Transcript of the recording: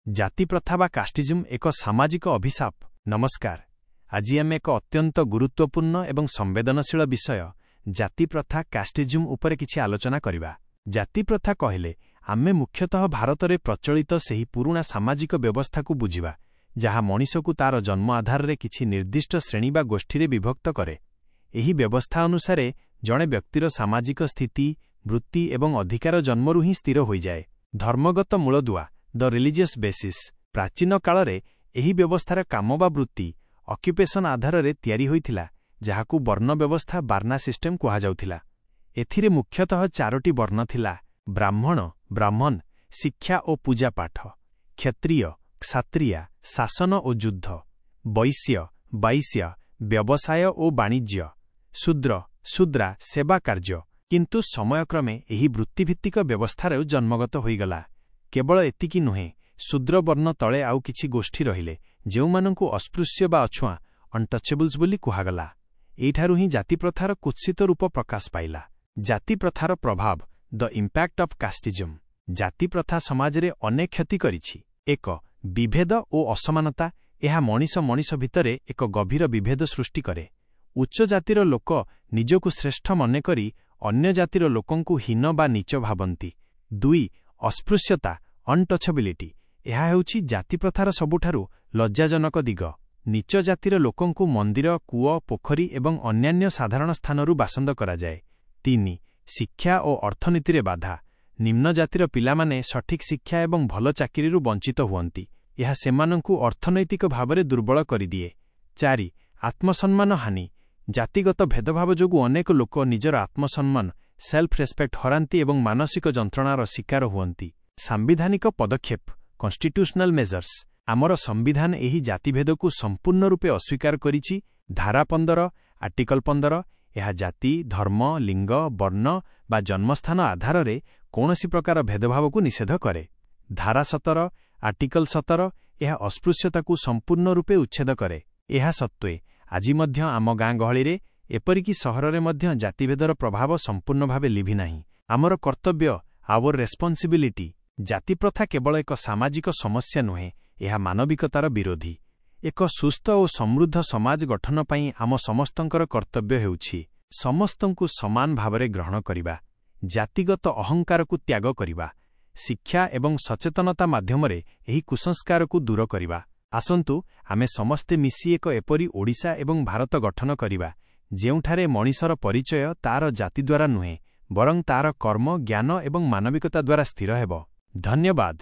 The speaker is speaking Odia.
ଜାତିପ୍ରଥା ବା କାଷ୍ଟିଜମ୍ ଏକ ସାମାଜିକ ଅଭିଶାପ। ନମସ୍କାର। ଆଜି ଆମେ ଏକ ଅତ୍ୟନ୍ତ ଗୁରୁତ୍ୱପୂର୍ଣ୍ଣ ଏବଂ ସମ୍ବେଦନଶୀଳ ବିଷୟ, ଜାତିପ୍ରଥା, କାଷ୍ଟିଜମ୍ ଉପରେ କିଛି ଆଲୋଚନା କରିବା। ଜାତିପ୍ରଥା କହିଲେ ଆମେ ମୁଖ୍ୟତଃ ଭାରତରେ ପ୍ରଚଳିତ ସେହି ପୁରୁଣା ସାମାଜିକ ବ୍ୟବସ୍ଥାକୁ ବୁଝିବା, ଯାହା ମଣିଷକୁ ତାର ଜନ୍ମ ଆଧାରରେ କିଛି ନିର୍ଦ୍ଦିଷ୍ଟ ଶ୍ରେଣୀ ବା ଗୋଷ୍ଠୀରେ ବିଭକ୍ତ କରେ। ଏହି ବ୍ୟବସ୍ଥା ଅନୁସାରେ ଜଣେ ବ୍ୟକ୍ତିର ସାମାଜିକ ସ୍ଥିତି, ବୃତ୍ତି ଏବଂ ଅଧିକାର ଜନ୍ମରୁ ହିଁ ସ୍ଥିର ହୋଇଯାଏ। ଧର୍ମଗତ ମୂଳଦୁଆ, ଦ ରିଲିଜିୟସ୍ ବେସିସ୍। ପ୍ରାଚୀନ କାଳରେ ଏହି ବ୍ୟବସ୍ଥାର କାମ ବା ବୃତ୍ତି, ଅକ୍ୟୁପେସନ୍ ଆଧାରରେ ତିଆରି ହୋଇଥିଲା, ଯାହାକୁ ବର୍ଣ୍ଣ ବ୍ୟବସ୍ଥା, ବାର୍ଣ୍ଣା ସିଷ୍ଟମ କୁହାଯାଉଥିଲା। ଏଥିରେ ମୁଖ୍ୟତଃ ଚାରୋଟି ବର୍ଣ୍ଣ ଥିଲା: ବ୍ରାହ୍ମଣ, ବ୍ରାହ୍ମଣ, ଶିକ୍ଷା ଓ ପୂଜାପାଠ; କ୍ଷତ୍ରିୟ, କ୍ଷାତ୍ରିୟା, ଶାସନ ଓ ଯୁଦ୍ଧ; ବୈଶ୍ୟ, ବାଇଶ୍ୟ, ବ୍ୟବସାୟ ଓ ବାଣିଜ୍ୟ; ଶୂଦ୍ର, ଶୂଦ୍ରା, ସେବା କାର୍ଯ୍ୟ। କିନ୍ତୁ ସମୟକ୍ରମେ ଏହି ବୃତ୍ତିଭିତ୍ତିକ ବ୍ୟବସ୍ଥାର ଜନ୍ମଗତ ହୋଇଗଲା। କେବଳ ଏତିକି ନୁହେଁ, ଶୂଦ୍ରବର୍ଣ୍ଣ ତଳେ ଆଉ କିଛି ଗୋଷ୍ଠୀ ରହିଲେ, ଯେଉଁମାନଙ୍କୁ ଅସ୍ପୃଶ୍ୟ ବା ଅଛୁଆଁ, ଅନଟଚେବଲ୍ସ ବୋଲି କୁହାଗଲା। ଏଇଠାରୁ ହିଁ ଜାତିପ୍ରଥାର କୁତ୍ସିତ ରୂପ ପ୍ରକାଶ ପାଇଲା। ଜାତିପ୍ରଥାର ପ୍ରଭାବ, ଦ ଇମ୍ପାକ୍ଟ ଅଫ୍ କାଷ୍ଟିଜମ୍। ଜାତିପ୍ରଥା ସମାଜରେ ଅନେକ କ୍ଷତି କରିଛି। 1, ବିଭେଦ ଓ ଅସମାନତା। ଏହା ମଣିଷ ମଣିଷ ଭିତରେ ଏକ ଗଭୀର ବିଭେଦ ସୃଷ୍ଟି କରେ। ଉଚ୍ଚ ଜାତିର ଲୋକ ନିଜକୁ ଶ୍ରେଷ୍ଠ ମନେକରି ଅନ୍ୟ ଜାତିର ଲୋକଙ୍କୁ ହୀନ ବା ନୀଚ ଭାବନ୍ତି। 2, ଅସ୍ପୃଶ୍ୟତା, ଅନଟଚବିଲିଟି। ଏହା ହେଉଛି ଜାତିପ୍ରଥାର ସବୁଠାରୁ ଲଜ୍ଜାଜନକ ଦିଗ। ନୀଚ ଜାତିର ଲୋକଙ୍କୁ ମନ୍ଦିର, କୂଅ, ପୋଖରୀ ଏବଂ ଅନ୍ୟାନ୍ୟ ସାଧାରଣ ସ୍ଥାନରୁ ବାସନ୍ଦ କରାଯାଏ। 3, ଶିକ୍ଷା ଓ ଅର୍ଥନୀତିରେ ବାଧା। ନିମ୍ନ ଜାତିର ପିଲାମାନେ ସଠିକ୍ ଶିକ୍ଷା ଏବଂ ଭଲ ଚାକିରିରୁ ବଞ୍ଚିତ ହୁଅନ୍ତି। ଏହା ସେମାନଙ୍କୁ ଅର୍ଥନୈତିକ ଭାବରେ ଦୁର୍ବଳ କରିଦିଏ। 4, ଆତ୍ମସମ୍ମାନ ହାନି। ଜାତିଗତ ଭେଦଭାବ ଯୋଗୁଁ ଅନେକ ଲୋକ ନିଜର ଆତ୍ମସମ୍ମାନ, ସେଲ୍ଫ ରେସ୍ପେକ୍ଟ ହରାନ୍ତି ଏବଂ ମାନସିକ ଯନ୍ତ୍ରଣାର ଶିକାର ହୁଅନ୍ତି। ସାମ୍ବିଧାନିକ ପଦକ୍ଷେପ, କନଷ୍ଟିଟ୍ୟୁସନାଲ ମେଜର୍ସ। ଆମର ସମ୍ବିଧାନ ଏହି ଜାତିଭେଦକୁ ସମ୍ପୂର୍ଣ୍ଣ ରୂପେ ଅସ୍ୱୀକାର କରିଛି। ଧାରା 15, ଆର୍ଟିକଲ 15, ଏହା ଜାତି, ଧର୍ମ, ଲିଙ୍ଗ, ବର୍ଣ୍ଣ ବା ଜନ୍ମସ୍ଥାନ ଆଧାରରେ କୌଣସି ପ୍ରକାର ଭେଦଭାବକୁ ନିଷେଧ କରେ। ଧାରା 17, ଆର୍ଟିକଲ 17, ଏହା ଅସ୍ପୃଶ୍ୟତାକୁ ସମ୍ପୂର୍ଣ୍ଣ ରୂପେ ଉଚ୍ଛେଦ କରେ। ଏହା ସତ୍ତ୍ୱେ ଆଜି ମଧ୍ୟ ଆମ ଗାଁ ଗହଳିରେ, ଏପରିକି ସହରରେ ମଧ୍ୟ ଜାତିଭେଦର ପ୍ରଭାବ ସମ୍ପୂର୍ଣ୍ଣ ଭାବେ ଲିଭିନାହିଁ। ଆମର କର୍ତ୍ତବ୍ୟ, ଆୱର ରେସ୍ପନ୍ସିବିଲିଟି। ଜାତିପ୍ରଥା କେବଳ ଏକ ସାମାଜିକ ସମସ୍ୟା ନୁହେଁ, ଏହା ମାନବିକତାର ବିରୋଧୀ। ଏକ ସୁସ୍ଥ ଓ ସମୃଦ୍ଧ ସମାଜ ଗଠନ ପାଇଁ ଆମ ସମସ୍ତଙ୍କର କର୍ତ୍ତବ୍ୟ ହେଉଛି ସମସ୍ତଙ୍କୁ ସମାନ ଭାବରେ ଗ୍ରହଣ କରିବା, ଜାତିଗତ ଅହଙ୍କାରକୁ ତ୍ୟାଗ କରିବା, ଶିକ୍ଷା ଏବଂ ସଚେତନତା ମାଧ୍ୟମରେ ଏହି କୁସଂସ୍କାରକୁ ଦୂର କରିବା। ଆସନ୍ତୁ, ଆମେ ସମସ୍ତେ ମିଶି ଏକ ଏପରି ଓଡ଼ିଶା ଏବଂ ଭାରତ ଗଠନ କରିବା, ଯେଉଁଠାରେ ମଣିଷର ପରିଚୟ ତାର ଜାତି ଦ୍ୱାରା ନୁହେଁ, ବରଂ ତାର କର୍ମ, ଜ୍ଞାନ ଏବଂ ମାନବିକତା ଦ୍ୱାରା ସ୍ଥିର ହେବ। ଧନ୍ୟବାଦ।